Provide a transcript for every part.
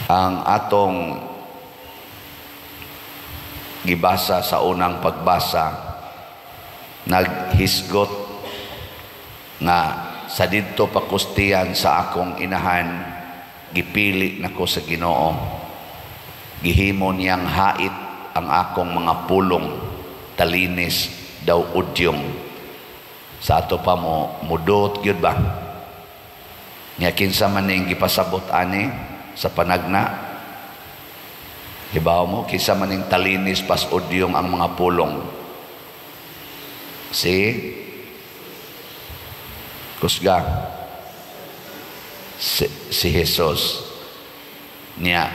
Ang atong gibasa sa unang pagbasa, naghisgot nga sa didto pakustiyan sa akong inahan, gipili nako sa Ginoo, gihimo niyang hait ang akong mga pulong, talinis daw udyong. Sa ato pa mo mudot gyud ba nya, kinsa man ning gipasabot ani sa panagna? Hibaw mo kinsa man ning talinis pas udyong ang mga pulong? Si Kusga, si Jesus niya.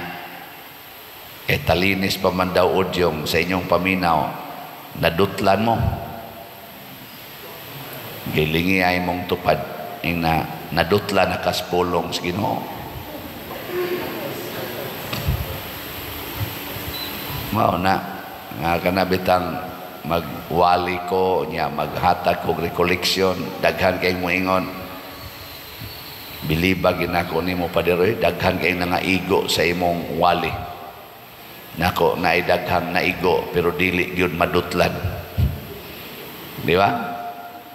Eh, talinis pa man daw udyong sa inyong paminaw, nadutlan mo? Gilingi ay mong tupad ing na nadutlan na kas pulong sa Ginoo. Mao na nga kanabitang magwali ko niya, maghatag kog recollection, daghan kay moingon, biliba ginako nimo, Paderoy, daghan kay nangaigo sa imong wali. Nako, naay daghang naigo pero dili gyud madutlan, di ba?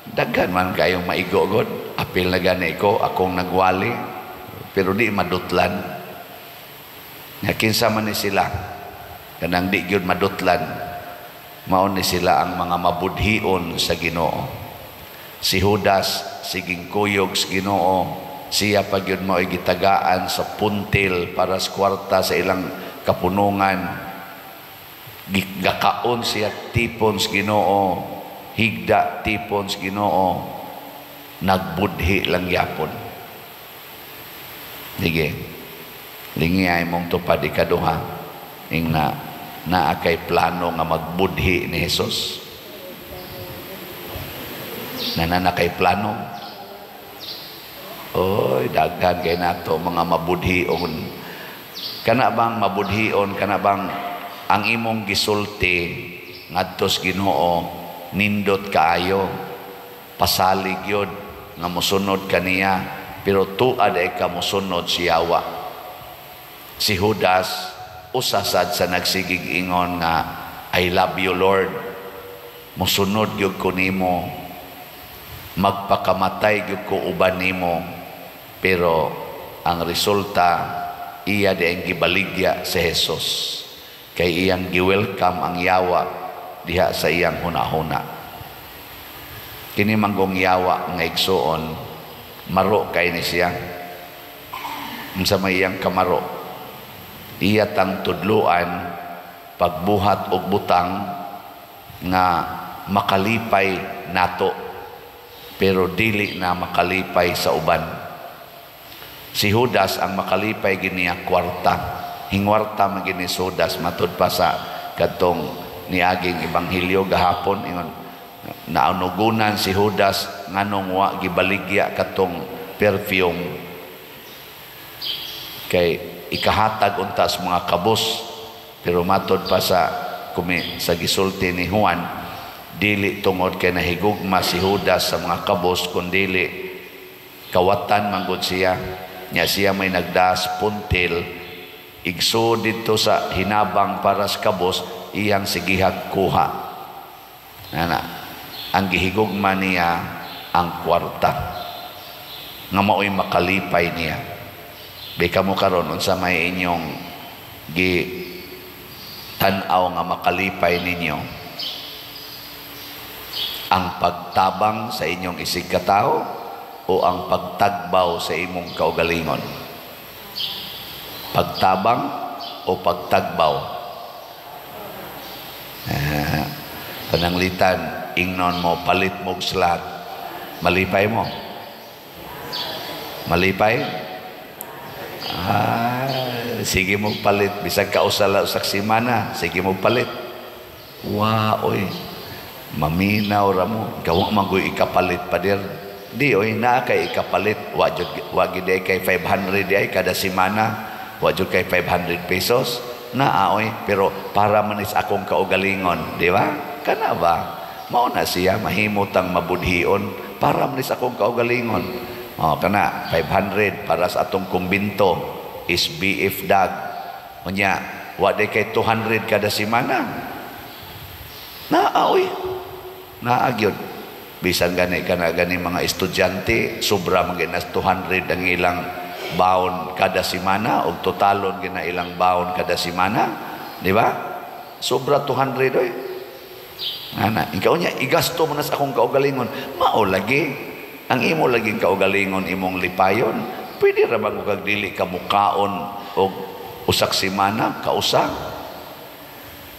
Daghan man kayong maigo god, apil na gani ko akong nagwali, pero di madutlan. Nya kinsa man ni sila kanang di gyud madutlan? Mao ni sila ang mga mabudhion sa Ginoo. Si Judas siging kuyog sa Ginoo, siya pa gyud mao'y gitagaan sa puntil para sa kwarta sa ilang kapunungan. Gakaon siya tipon sa Ginoo, higda tipon sa Ginoo, nagbudhi lang yapon. Sige, lingi ay mong tupad ikaduha, ing na naa kay plano nga magbudhi ni Jesus. Nanana kay plano. Oy, daghan kay nato mga mabudhion. Kana bang mabudhion, kana bang ang imong gisulti ngadto sa Ginoo nindot kaayo, pasalig yun nga mosunod kaniya, pero tuad ay ka mosunod si Yawa. Si Judas usasad sa nagsigig ingon nga "I love you, Lord, mosunod gyud ko nimo, magpakamatay gyud ko uban nimo," pero ang resulta, iya di ang gibaligya si Jesus kay iyang gi-welcome ang yawa diha sa iyang hunahuna. Kini manggong yawa nga igsuon, maro kay ni siya. Unsa may iyang kamaro? Iya tang tudluan pagbuhat og butang nga makalipay nato pero dili na makalipay sa uban. Si Judas, ang makalipay giniya kwarta. Hingwarta man gini si Judas, matud pa sa kadtong niaging ebanghelyo gahapon, ingon naunugunan si Judas nganong wa gibaligya katong perfume kay ikahatag unta sa mga kabos. Pero matod pa sa kumi, sa gisulti ni Juan, dili tungod kay nahigugma si Judas sa mga kabos, kundili kawatan manggod siya. Nya siya may nagdas puntil igso didto sa hinabang para sa kabos, iyang sigihag kuha. Ana, ang gihigugma niya ang kwarta nga mao'y makalipay niya. Bika mo karon, unsa may inyong gi tan-aw nga makalipay ninyo? Ang pagtabang sa inyong isig katao o ang pagtagbaw sa imong kaugalingon? Pagtabang o pagtagbaw? Pananglitan ingnon mo palit mo slot, malipay mo? Malipay? Ah, sige mo palit bisag kausala usak semana, sige mo palit. Wa oy, maminaw ra mo, gawa man ko'y ikapalit, pader. Di oy, naa kay ikapalit. Wa jud, wa gid kay 500 di ay kada semana. Wa jud kay 500 pesos naa oy, pero para man is akong kaugalingon, di ba? Kana ba, mao na siya mahimutang mabudhion, para man is akong kaugalingon. Oh, kana 500 para sa atong kumbinto. is BF Dog. Unya, wa di kay 200 kada semana. Naa oy. Naa gyud. Bisan gani kana gani mga estudyante, sobra man gyud nas 200 ang ilang baon kada semana og totalon gina ilang baon kada semana, di ba? Sobra 200 oy. Ana, ikaw niya igasto mo na sa akong kaugalingon. Mao lagi ang imo laging kaugalingon imong lipayon. Pwede ra ba kag dili ka mukaon og usak semana kausa?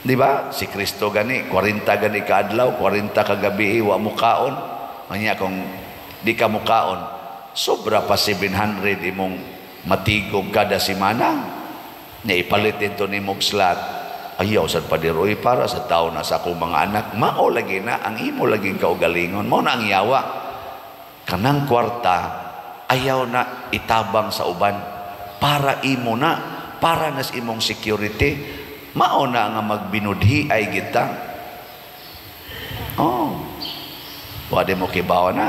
Di ba? Si Kristo gani 40 gani ka adlaw, 40 ka gabi wa mukaon. Manya kung di ka mukaon, sobra pa 700 imong matigom kada semana. Nya ipalit dito nimog slot. Ayaw sad padiro para sa tao na sa akong mga anak. Mao lagi na ang imo laging kaugalingon. Mao na ang yawa. Kanang kwarta ayaw na itabang sa uban para imo na, para nas imong security. Mao na nga magbinudhi ay kita. Oh. Wade mo kibaw na.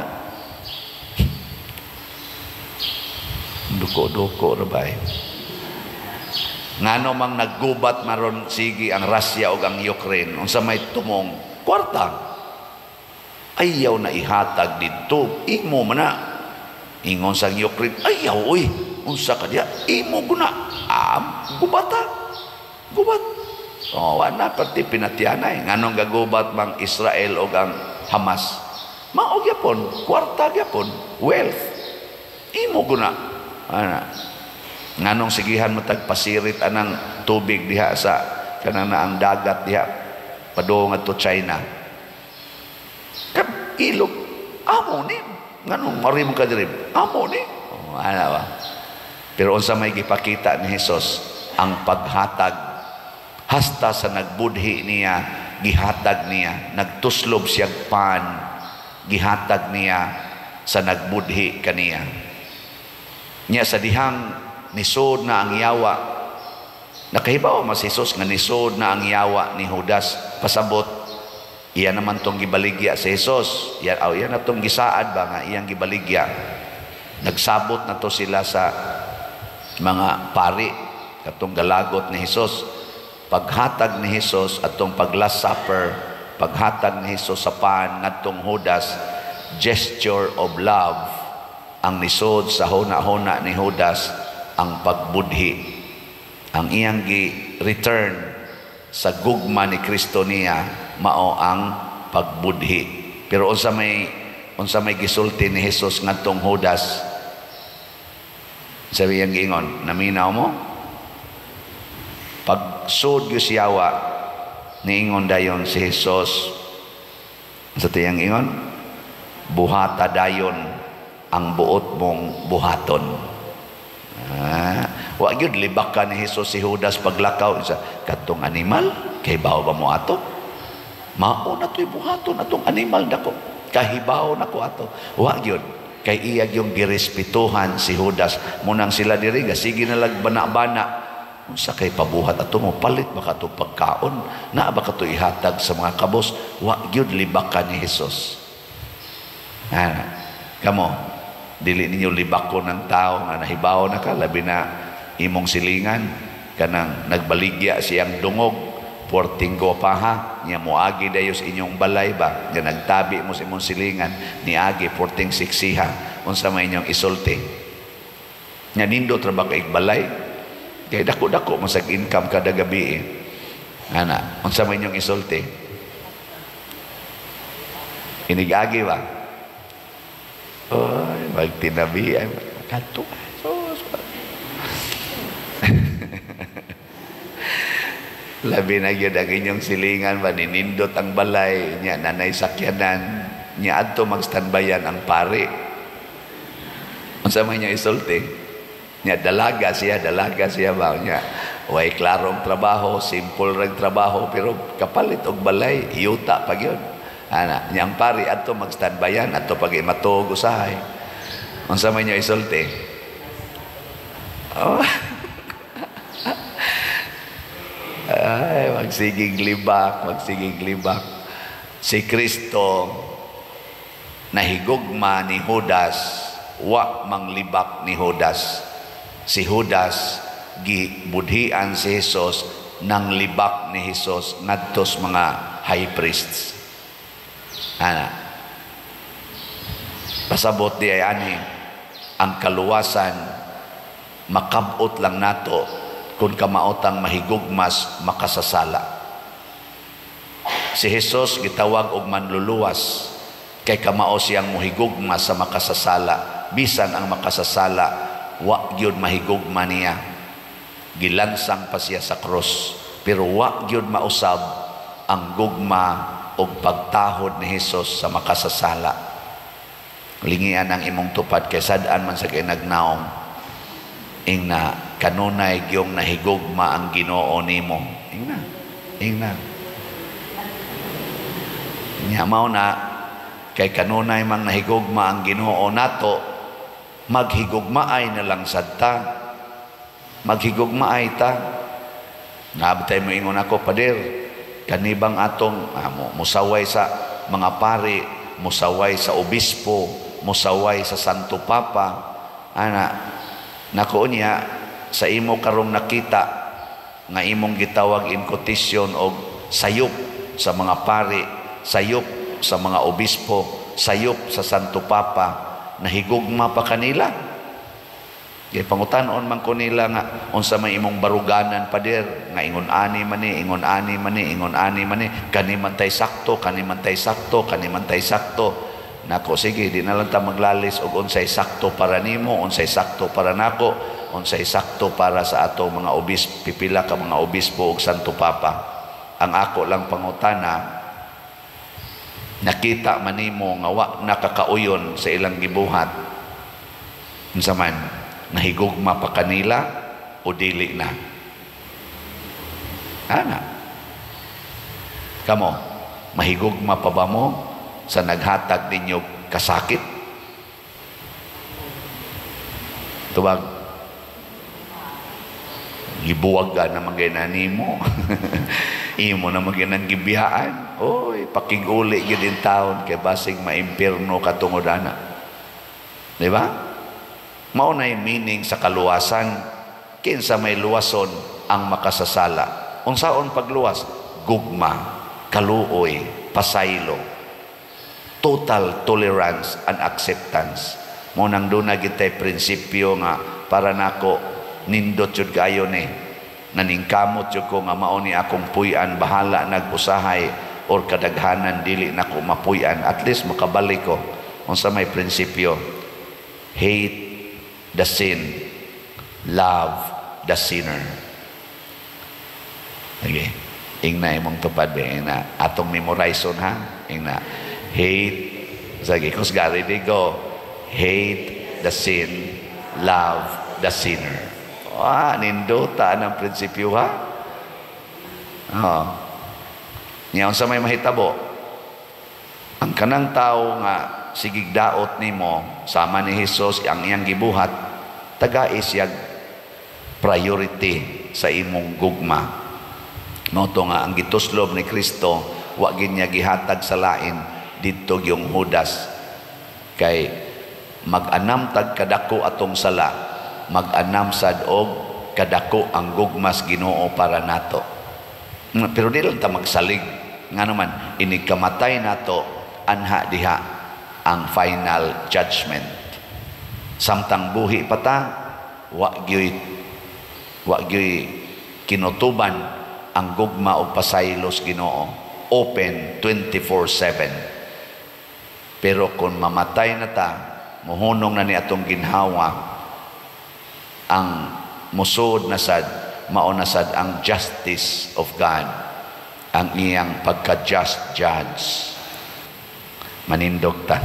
Duko-duko ra bay. Ngano mang naggubat maron sige ang Russia ug ang Ukraine unsa may tumong kwarta. Ayaw na ihatag didto, imo man na. Ingon sa Ukraine, ayaw oy, unsa ka diya, imo guna. Gubata. Gubat. Oh, wala pati pinatyanay. Nganong gagubat mang Israel ug ang Hamas? Mao gyapon, kwarta gyapon, wealth. Imo guna. Ana. Nganong sigihan mo tagpasirit anang tubig diha sa kanang na ang dagat diha padung adto China. Kap ilog amo ni nganong mari mo ka diri? Amo ni. Oh, ana ba? Pero unsa may gipakita ni Hesus ang paghatag hasta sa nagbudhi niya, gihatag niya, nagtuslob siyag pan, gihatag niya sa nagbudhi kaniya. Nya sa dihang nisod na ang yawa. Nakahibaw mas Hesus nga nisod na ang yawa ni Judas. Pasabot, iya naman tong gibaligya si Hesus. Iya, oh, iya na tong gisaad ba nga iyang gibaligya. Nagsabot na to sila sa mga pari katong galagot ni Hesus. Paghatag ni Hesus atong pag Last Supper, paghatag ni Hesus sa pan ngadtong Judas, gesture of love ang nisod sa huna-huna ni Judas ang pagbudhi. Ang iyang gi-return sa gugma ni Kristo niya mao ang pagbudhi. Pero unsa may gisulti ni Hesus ngadtong Judas? Sabi iyang giingon, naminaw mo? Pagsud gyud siyawa, niingon dayon si Hesus. Sa tiyang ingon, buhata dayon ang buot mong buhaton. Ah, wa gyud libak ka ni Hesus si Judas paglakaw sa katong animal, kay bawo ba mo ato? Mao na to'y buhaton atong animal dako. Kahibaw na ko ato. Wa gyud kay iya gyung girespetuhan si Judas. Munang sila diri sige na lag bana-bana. Unsa kay pabuhat ato mo palit ba kato pagkaon? Naa ba kato ihatag sa mga kabos? Wa gyud libak ka ni Hesus. Ah, kamo dili ninyo libako ng tao nga nahibaw na ka, labi na imong silingan kanang nagbaligya siyang dungog porting gopaha niya moagi dayo sa inyong balay ba nga nagtabi mo sa imong silingan niagi porting siksiha, unsa may inyong isulti nga nindot ra ba kay balay kay dako-dako masag income kada gabi eh. Ana, unsa may inyong isulti? Inigagi ba? Oy, magtinabi ay kadto. Sus. Labi na gyud ang inyong silingan ba ninindot ang balay nya nanay sakyanan nya adto magstandbayan ang pari. Unsa man inyong isulti? Nya dalaga siya ba nya way klarong trabaho, simple rang trabaho pero kapalit og balay yuta pa gyud. Ana, nya ang pari adto magstandbayan adto pag imatuog usahay. Unsa man inyong isulti? Oh. Ay, magsigig libak, magsigig libak. Si Kristo nahigugma ni Judas, wa manglibak ni Judas. Si Judas Gibudhian si Jesus nang libak ni Jesus ngadto sa mga high priests. Ana. Pasabot di ay ani, ang kaluwasan makabot lang nato kung kamaotang mahigugmas makasasala. Si Jesus gitawag og manluluwas kay kamao siyang mohigugma sa makasasala, bisan ang makasasala wa gyud mahigugma niya. Gilansang pa siya sa krus, pero wa gyud mausab ang gugma og pagtahod ni Jesus sa makasasala. Lingian ang imong tupad kay sad-an man sa kay nagnaong. Ingna, kanunay gyung nahigugma ang Ginoo nimo. Ingna, ingna. Nya mao na kay kanunay mang nahigugma ang Ginoo nato, maghigugmaay na lang sad ta. Maghigugmaay ta. Naabtay mo ingon ako, "Pader, kanibang atong musaway sa mga pari, musaway sa obispo, musaway sa Santo Papa," ana. Nako niya, sa imo karong nakita nga imong gitawag in quotation og sayop sa mga pari, sayop sa mga obispo, sayop sa Santo Papa, nahigugma pa kanila? Kay pangutanon man ko nila nga unsa may imong baruganan, pader, nga ingon ani man ni, ingon ani man ni, ingon ani man ni, kani man tay sakto, kani man tay sakto, kani man tay sakto. Nako, sige, di na lang ta maglalis og unsay sakto para nimo, unsay sakto para nako, unsay sakto para sa ato mga obispo, pipila ka mga obispo ug Santo Papa. Ang ako lang pangutana, nakita man nimo nga wa nakakauyon sa ilang gibuhat? Unsa man, nahigugma pa kanila o dili na? Ana, kamo, mahigugma pa ba mo sa naghatag ninyo kasakit? Tubag. Gibuwag ka na magay nimo, imo na magay nang gibiyaan. Oy, pakiguli gyud in taon kay basig maimpirno katungod ana, di ba? Mao na meaning sa kaluwasan. Kinsa may luwason ang makasasala? Unsaon pagluwas? Gugma, kaluoy, pasaylo, total tolerance and acceptance. Mo nang duna gitay prinsipyo nga para nako nindot jud kayo ni. Naningkamot jud ko nga mao ni akong puy-an, bahala nag-usahay or kadaghanan dili nako mapuy-an, at least makabalik ko. Unsa may prinsipyo? Hate the sin, love the sinner. Okay. Ingna imong tupad be, ingna atong memorizon ha. Ingna, hate, sige, kusga, ready, go. Hate the sin, love the sinner. Ah, nindota ang prinsipyo ha. Oh. Nya unsa may mahitabo? Ang kanang tao nga sigig daot nimo, sama ni Jesus ang iyang gibuhat, tagai siya priority sa imong gugma. Mao to nga ang gituslob ni Kristo wa gid niya gihatag sa lain didto yung Judas, kay mag-anam tag kadako atong sala, mag-anam sad og kadako ang gugmas Ginoo para nato. Pero di lang ta magsalig, ngano man inig kamatay nato, anha diha ang final judgment. Samtang buhi pa ta, wa gyuy kinutuban ang gugma og pasaylos Ginoo, open 24/7. Pero kung mamatay na ta, muhunong na ni atong ginhawa, ang musod na sad, mao na sad ang justice of God, ang iyang pagka-just judge. Manindog ta.